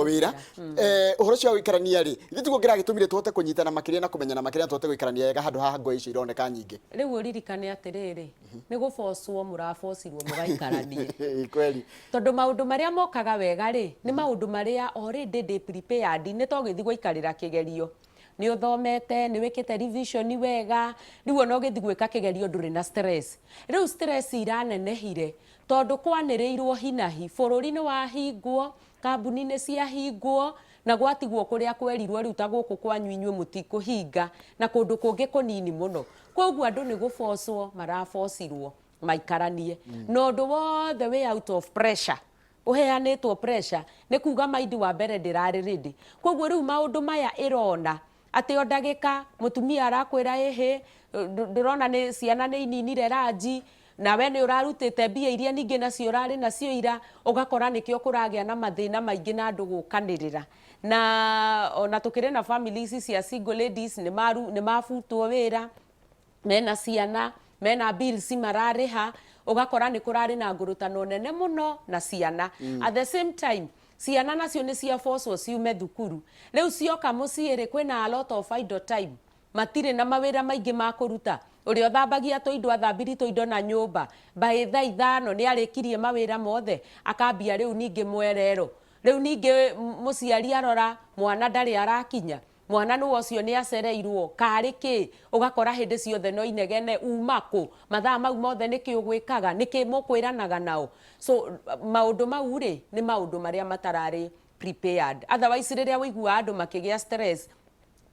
Wĩra ũhoro ũcio wa gũikarania rĩ, ithuĩ tiguo kĩragĩtũmire tũhote kũnyitana makĩria na kũmenyana makĩria na tũhote gũikarania wega handũ haha ngũĩ icio ironeka nyingĩ. Rĩu ũririkane atĩrĩrĩ, nĩ gũbocwo mũrabocirwo mũgaikaranie. Kweli. Tondũ maũndũ marĩa mokaga wega rĩ, nĩ maũndũ marĩa already ndĩ prepared, nĩ ta ũgĩthiĩ gũikarĩra kĩgerio. Nĩ ũthomete, nĩ wĩkĩte revision wega, rĩu ona ũgĩthiĩ gwĩka kĩgerio ndũrĩ na stress. Rĩu stress iranenehire tondũ kwanĩrĩirwo hinahi, bũrũri nĩ wahingwo, kambuni nĩ ciahingwo, na gwatigwo kũrĩa kwerirwo rĩu ta gũkũ kwanyu inyuĩ mũtikũhinga, na kũndũ kũngĩ kũnini mũno. Koguo andũ nĩ gũbocwo marabocirwo maikaranie. Na ũndũ wothe wĩ out of pressure, ũheanĩtwo pressure, nĩ kuga mind wa mbere ndĩrarĩ ready. Koguo rĩu maũndũ maya ĩrona atĩ o ndagĩka mũtumia arakwĩra, ĩhĩ, ndĩrona nĩ ciana nĩ ininire ranji, nawe nĩ ũrarutĩte mbia iria ningĩ nacio ũrarĩ nacio ira, ũgakora nĩkĩo kũragĩa na mathĩna maingĩ na andũ gũkanĩrĩra. Na ona tũkĩrĩ na family ici cia single ladies, nĩ mabutwo wĩra, mena ciana, mena bills mararĩha, ũgakora nĩ kũrarĩ na ngũrũtano nene mũno na ciana. At the same time, ciana nacio nĩ ciabocwo ciume thukuru. Rĩu cioka mũciĩ rĩ, kwĩna a lot of idle time, matirĩ na mawĩra maingĩ ma kũruta. Ũrĩa ũthambagia tũindo athambirie tũindo na nyũmba by thaa 5, nĩ arĩkirie mawĩra mothe, akambia rĩu ningĩ mwerero. Rĩu ningĩ mũciari arora mwana ndarĩ arakinya, mwana nĩwe ũcio nĩ acereirwo karĩ kĩ, ũgakora hĩndĩ ciothe no inegene, uma kũ mathaa mau mothe, nĩkĩ ũgwĩkaga, nĩkĩ mũkwĩranaga nao. So maũndũ mau rĩ, nĩ maũndũ marĩa matararĩ prepared. Otherwise, rĩrĩa ũiguaga andũ makĩgĩa stress,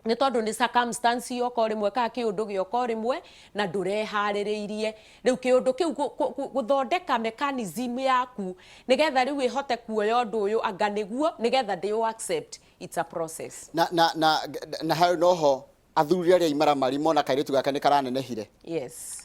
nĩ tondũ nĩ circumstance yoka o rĩmwe kana kĩũndũ gĩoka o rĩmwe na ndũreharĩrĩirie. Rĩu kĩũndũ kĩu gũthondeka mechanism yaku nĩgetha rĩu ĩhote kuoya ũndũ ũyũ anga nĩguo nĩgetha ndĩ accept, it's a process. Na hau noho athuri arĩa imaramari mona kairĩtu gaka nĩ karanenehire.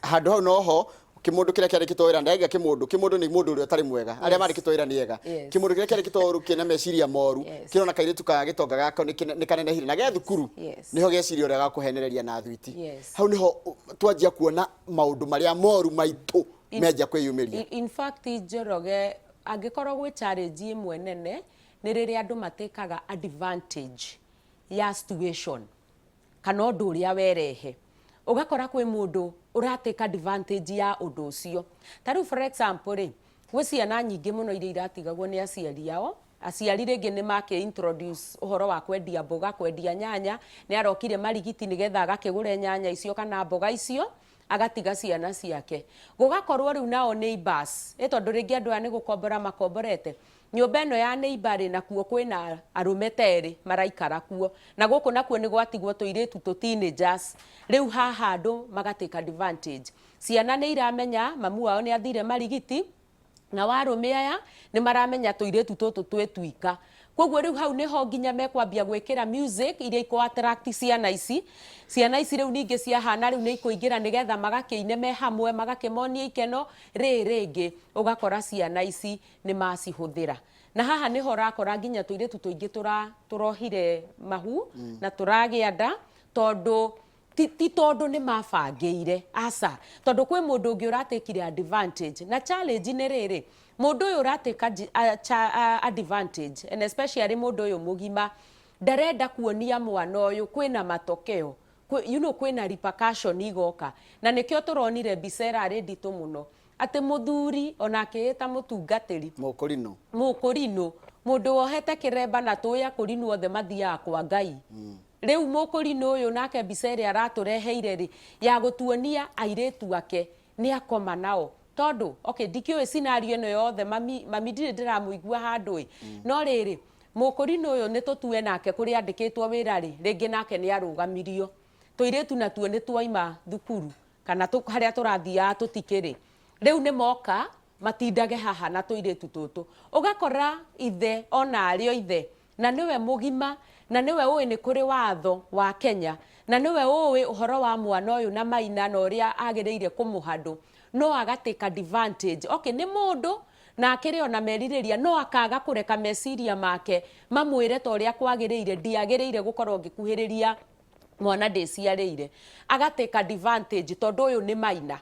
Handũ hau noho kĩmũndũ kĩrĩa kĩandĩkĩtwo wĩra ndaiga kĩmũndũ nĩ mũndũ ũrĩa ũtarĩ mwega, arĩa mandĩkĩtwo wĩra nĩ ega. Kĩmũndũ kĩrĩa kĩandĩkĩtwo ũru kĩna meciria moru kĩrona kairĩtu ka gĩtonga gako nĩ kanenehire na ge thukuru, nĩho geciria ũrĩa gakũhenereria na thwiti. Hau nĩho twanjia kuona maũndũ marĩa moru maitũ menjia kwĩyumĩria. In fact, Njoroge, angĩkorwo gwĩ challenge ĩmwe nene, nĩ rĩrĩa andũ matĩkaga advantage ya situation kana ũndũ ũrĩa werehe. Ũgakora kwĩ mũndũ ũratĩka advantage ya ũndũ ũcio. Ta rĩu, for example rĩ, gwĩ ciana nyingĩ mũno iria iratigagwo nĩ aciari ao. Aciari rĩngĩ nĩ makĩ introduce ũhoro wa kwendia mboga, kwendia nyanya, nĩ arokire marigiti nĩgetha agakĩgũre nyanya icio kana mboga icio, agatiga ciana ciake. Gũgakorwo rĩu nao neighbors, ĩ tondũ rĩngĩ andũ aya nĩ gũkombora makomborete nyũmba ĩno ya neighbor rĩ, nakuo kwĩna arũme ta erĩ maraikara kuo, na gũkũ nakuo nĩ gwatigwo tũirĩtu tũ teenagers. Rĩu haha andũ magatake advantage. Ciana nĩ iramenya mamu wao nĩ athire marigiti, na warũme aya nĩ maramenya tũirĩtu tũtũ twĩ twika. Koguo rĩu hau nĩho nginya mekwambia gwĩkĩra music iria ikũ attract ciana ici. Ciana ici rĩu ningĩ ciahana rĩu nĩ ikũingĩra nĩgetha magakĩine me hamwe, magakĩmonia ikeno rĩ. Rĩngĩ ũgakora ciana ici nĩ macihũthĩra, na haha nĩho ũrakora nginya tũirĩtu tũingĩ tũrohire mahu na tũragĩa nda, tondũ ti tondũ nĩ mabangĩire, aca, tondũ kwĩ mũndũ ũngĩ ũratekire advantage. Na challenge nĩ rĩrĩ, mũndũ ũyũ ũrateka advantage, and especially mũndũ ũyũ mũgima, ndarenda kuonia mwana ũyũ kwĩna matokeo, kwĩna repercussion igoka. Na nĩkĩo tũronire mbica ĩrarĩ nditũ mũno, atĩ mũthuri ona akĩĩta mũtungatĩri, Mũkũrinũ. Mũkũrinũ, mũndũ wohete kĩremba, na tũĩ akũrinũ othe mathiaga kwa Ngai. Rĩu mũkũrinũ ũyũ nake mbica ĩrĩa aratũreheire rĩ, ya gũtuonia airĩtu ake nĩ akoma nao, tondũ okay, ndikĩũĩ scenario ĩno yothe, mami ndirĩ ndĩramũigua handũ ĩ. No rĩrĩ, mũkũrinũ ũyũ nĩ tũtue nake kũrĩa andĩkĩtwo wĩra rĩ, rĩngĩ nake nĩ arũgamirio. Tũirĩtu natuo nĩ twaima thukuru kana harĩa tũrathiaga tũtikĩrĩ. Rĩu nĩ moka matindage haha na tũirĩtu tũtũ. Ũgakora ithe ona arĩ o ithe na nĩwe mũgima na nĩwe ũĩ nĩ kũrĩ watho wa Kenya na nĩwe ũĩ ũhoro wa mwana ũyũ na maina na ũrĩa agĩrĩire kũmũhandũ, no agatake advantage. Okay, nĩ mũndũ na akĩrĩ ona merirĩria, no akaga kũreka meciria make mamwĩre ta ũrĩa kwagĩrĩire, ndiagĩrĩire gũkorwo ngĩkuhĩrĩria mwana ndĩciarĩire. Agatake advantage tondũ ũyũ nĩ maina.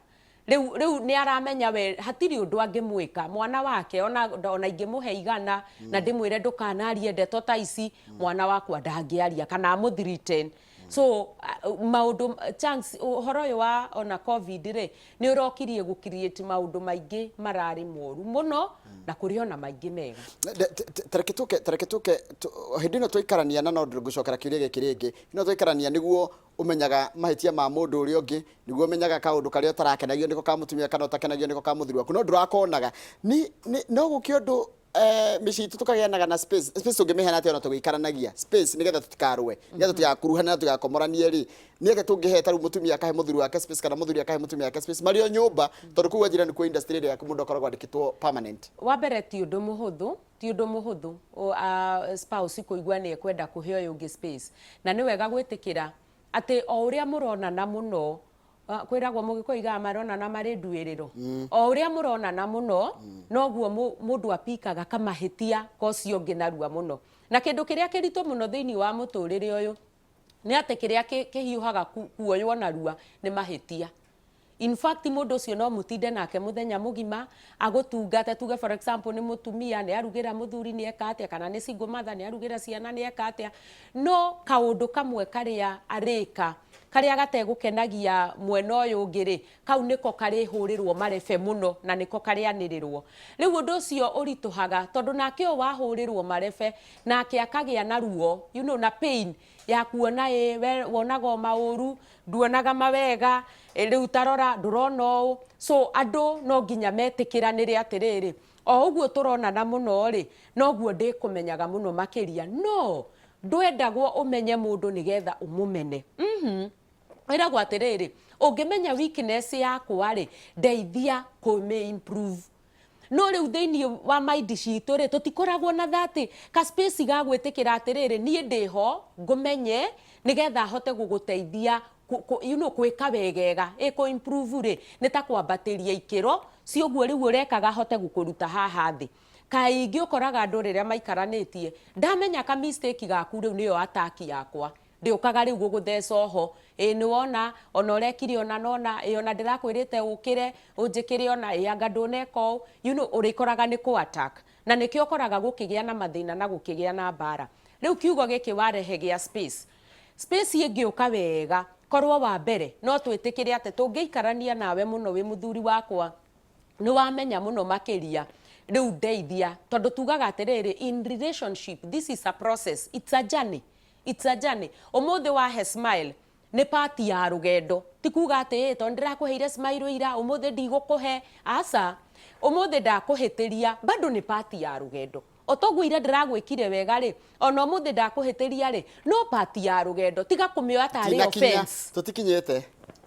Rĩu rĩu nĩ aramenya we hatirĩ ũndũ angĩmwĩka mwana wake, ona ona ingĩmũhe igana na ndĩmwĩre ndũkanarie ndeto ta ici, mwana wakwa ndangĩaria kana amũthreaten. So maũndũ chance ũhoro ũyũ wa ona COVID rĩ, nĩ ũrokirie gũ create maũndũ maingĩ mararĩ moru mũno, na kũrĩ ona maingĩ mega. Tareke tũke hĩndĩ ĩno twaikarania, na no ngũcokera kĩũria gĩkĩ rĩngĩ, ĩno twaikarania nĩguo ũmenyaga mahĩtia ma mũndũ ũrĩa ũngĩ, nĩguo ũmenyaga kaũndũ karĩa ũtarakenagio nĩko ka mũtumia kana ũtakenagio nĩko ka mũthuri waku, no ndũrakonaga. No gũkĩ ũndũ mĩciĩ itũ tũkagĩanaga na space. Space tũngĩmĩheana atĩa ona tũgĩikaranagia? Space nĩgetha tũtikarũe, nĩgetha tũtigakuruhane na tũtigakomoranie rĩ, nĩ atĩa tũngĩhe? Ta rĩu mũtumia akahe mũthuri wake space kana mũthuri akahe mũtumia wake space marĩ o nyũmba, tondũ kũu anjĩra nĩkuo industry ĩrĩa mũndũ akoragwo andĩkĩtwo permanent. Wa mbere, ti ũndũ mũhũthũ, ti ũndũ mũhũthũ spouse kũigua nĩ ekwenda kũhe ũyũ ũngĩ space. Na nĩ wega gwĩtĩkĩra atĩ o ũrĩa mũronana mũno, kwĩragwo mũgĩkũyũ igaga maronana marĩ nduĩrĩro, o ũrĩa mũronana mũno noguo mũndũ apikaga kamahĩtia ka ũcio ũngĩ narua mũno. Na kĩndũ kĩrĩa kĩritũ mũno thĩinĩ wa mũtũrĩre ũyũ nĩ atĩ kĩrĩa kĩhiũhaga kuoywo narua nĩ mahĩtia. In fact, mũndũ ũcio no mũtinde nake mũthenya mũgima agũtungate, tuge for example nĩ mũtumia, nĩ arugĩra mũthuri, nĩ eka atĩa, kana nĩ single mother, nĩ arugĩra ciana, nĩ eka atĩa, no kaũndũ kamwe karĩa arĩka karĩa gategũkenagia mwena ũyũ ũngĩ rĩ, kau nĩko karĩhũrĩrwo marebe mũno na nĩko karĩanĩrĩrwo. Rĩu ũndũ ũcio ũritũhaga tondũ nake ũyũ wahũrĩrwo marebe nake akagĩa na ruo na pain ya kuona ĩ we wonaga o maũru, nduonaga mawega, rĩu tarora ndũrona ũũ. So andũ no nginya metĩkĩranĩre atĩrĩrĩ, o ũguo tũronana mũno rĩ, noguo ndĩkũmenyaga mũno makĩria. No ndwendagwo ũmenye mũndũ nĩgetha ũmũmene. Wĩragwo atĩrĩrĩ, ũngĩmenya weakness yakwa rĩ, ndeithia kũmĩ improve. No rĩu thĩinĩ wa mind citũ rĩ, tũtikoragwo na that ka space ga gwĩtĩkĩra atĩrĩrĩ, niĩ ndĩho ngũmenye nĩgetha hote gũgũteithia gwĩka wegega. Ĩ kũ improve rĩ, nĩ ta kwambatĩria ikĩro cioguo rĩu ũrekaga, hote gũkũruta haha thĩ. Kaingĩ ũkoraga andũ rĩrĩa maikaranĩtie, ndamenya ka mistake gaku, rĩu nĩyo attack yakwa, ndĩũkaga rĩu gũgũtheca oho, ĩ nĩ wona ona ũrekire ona nona, ĩ ona ndĩrakwĩrĩte ũkĩre ũnjĩkĩre ona, ĩ anga ndũneka ũũ. Ũrĩkoraga nĩ kũ attack, na nĩkĩo ũkoraga gũkĩgĩa na mathĩna na gũkĩgĩa na mbara. Rĩu kiugo gĩkĩ warehe gĩa space, space ĩngĩũka wega korwo wa mbere no twĩtĩkĩre atĩ tũngĩikarania nawe mũno wĩ mũthuri wakwa, nĩ wamenya mũno makĩria, rĩu ndeithia, tondũ tugaga atĩrĩrĩ, in relationship this is a process, it's a journey, it's a journey. Ũmũthĩ wahe smile nĩ part ya rũgendo, ti kuga atĩ ĩ tondũ ndĩrakũheire smile ira, ũmũthĩ ndigũkũhe. Aca, ũmũthĩ ndakũhĩtĩria bado nĩ part ya rũgendo. O toguo ira ndĩragwĩkire wega rĩ, ona ũmũthĩ ndakũhĩtĩria rĩ, no part ya rũgendo. Tiga kũmĩoya tarĩ Tinakinya. offense. Tũtikinyĩte.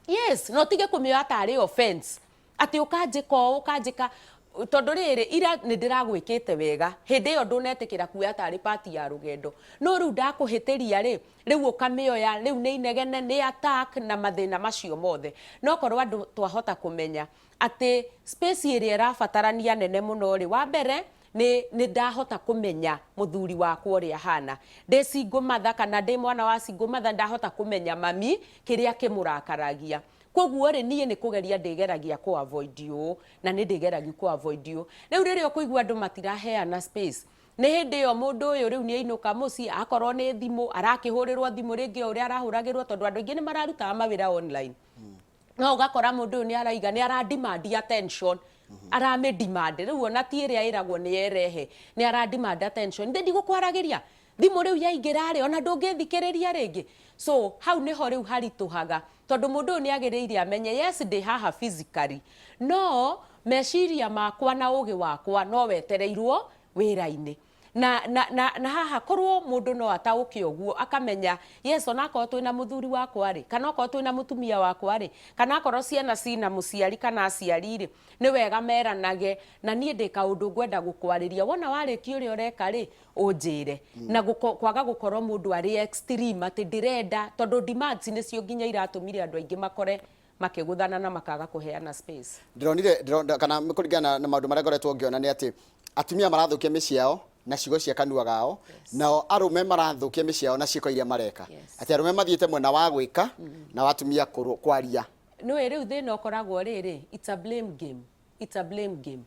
Yes, no tige kũmĩoya tarĩ offense atĩ ũkanjĩka ũũ, ũkanjĩka, tondũ rĩrĩ, ira nĩ ndĩragwĩkĩte wega, hĩndĩ ĩyo ndũnetĩkĩra kuoya tarĩ part ya rũgendo, no rĩu ndakũhĩtĩria rĩ, rĩu ũkamĩoya rĩu nĩ inegene, nĩ attack na mathĩna macio mothe. No korwo andũ twahota kũmenya atĩ space ĩrĩa ĩrabatarania nene mũno rĩ, wa mbere nĩ ndahota kũmenya mũthuri wakwa ũrĩa ahana, ndĩ single mother kana ndĩ mwana wa single mother, ndahota kũmenya mami kĩrĩa kĩmũrakaragia, koguo rĩ, niĩ nĩ kũgeria ndĩgeragia kũ avoid ũũ na nĩ ndĩgeragia kũ avoid ũũ. Rĩu rĩrĩa ũkũigua andũ matiraheana space, nĩ hĩndĩ ĩyo mũndũ ũyũ rĩu nĩ ainũka mũciĩ, akorwo nĩ thimũ arakĩhũrĩrwo thimũ rĩngĩ o ũrĩa arahũragĩrwo, tondũ andũ aingĩ nĩ mararutaga mawĩra online, no ũgakora mũndũ ũyũ nĩ araiga nĩ ara demand attention, aramĩ demand rĩu, ona ti ĩrĩa ĩragwo nĩ erehe, nĩ ara demand attention, ndĩ ndigũkwaragĩria thimũ rĩu yaingĩra rĩ, ona ndũngĩthikĩrĩria rĩngĩ. So hau nĩho rĩu haritũhaga, tondũ mũndũ ũyũ nĩ agĩrĩire amenye, yes, ndĩ haha physically, no meciria makwa na ũgĩ wakwa no wetereirwo wĩra-inĩ. Na haha korwo mũndũ no ataũke ũguo, akamenya, yes, onakorwo twĩna mũthuri wakwa rĩ, kana okorwo twĩna mũtumia wakwa rĩ, kana akorwo ciana cina mũciari kana aciari rĩ, nĩ wega meranage, na niĩ ndĩ kaũndũ ngwenda gũkwarĩria, wona warĩkia ũrĩa ũreka rĩ, ũnjĩre. Na kwaga gũkorwo mũndũ arĩ extreme atĩ ndĩrenda, tondũ demands nĩcio nginya iratũmire andũ aingĩ makore makĩgũthana na makaga kũheana space. Ndĩronire kana kũringana na maũndũ marĩa ngoretwo ngĩona nĩ atĩ atumia marathũkia mĩciĩ yao na ciugo cia kanua gao, nao arũme marathũkia mĩciĩ yao na ciĩko iria mareka. Atĩ arũme mathiĩte mwena wa gwĩka na atumia kwaria. Nĩũĩ rĩu thĩna ũkoragwo rĩrĩ, it's a blame game. It's a blame game.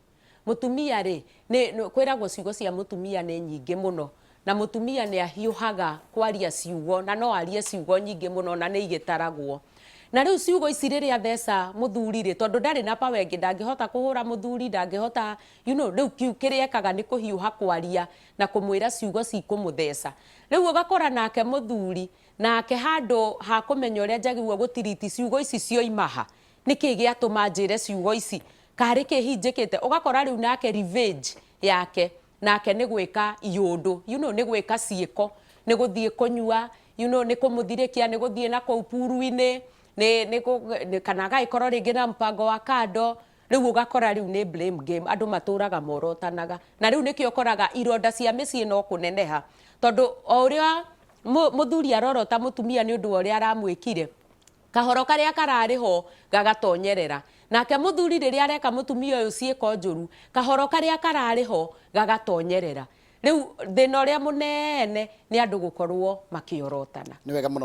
Mũtumia rĩ, nĩ kwĩragwo ciugo cia mũtumia nĩ nyingĩ mũno, na mũtumia nĩ ahiũhaga kwaria ciugo, na no arie ciugo nyingĩ mũno na nĩ igĩtaragwo. Na rĩu ciugo ici rĩrĩa atheca mũthuri rĩ, tondũ ndarĩ na power ĩngĩ, ndangĩhota kũhũra mũthuri, ndangĩhota, you know, rĩu kĩrĩa ekaga nĩ kũhiũha kwaria na kũmwĩra ciugo cikũmũtheca. Rĩu ũgakora nake mũthuri, nake handũ ha kũmenya ũrĩa njagĩrĩirwo gũtiriti ciugo ici cioima ha, Nĩkĩ gĩatũma njĩre ciugo ici? Karĩ kĩ hihi njĩkĩte? Ũgakora rĩu nake revenge yake nake nĩ gwĩka iũndũ, you know, nĩ gwĩka ciĩko, nĩ gũthiĩ kũnyua, you know, nĩ kũmũthirĩkia, nĩ gũthiĩ na kũu puru-inĩ, nĩ, nĩ, nĩ, kana agagĩkorwo rĩngĩ na mpango wa kando. Rĩu ũgakora rĩu nĩ blame game, andũ matũraga morotanaga. Na rĩu nĩkĩo ũkoraga ironda cia mĩciĩ no kũneneha, tondũ o ũrĩa mũthuri arorota mũtumia nĩ ũndũ wa ũrĩa aramwĩkire, Kahoro karĩa kararĩ ho gagatonyerera. Nake mũthuri rĩrĩa areka mũtumia ũyũ ciĩko njũru, kahoro karĩa kararĩ ho gagatonyerera. Rĩu thĩna ũrĩa mũnene nĩ andũ gũkorwo makĩorotana. Nĩ wega mũno.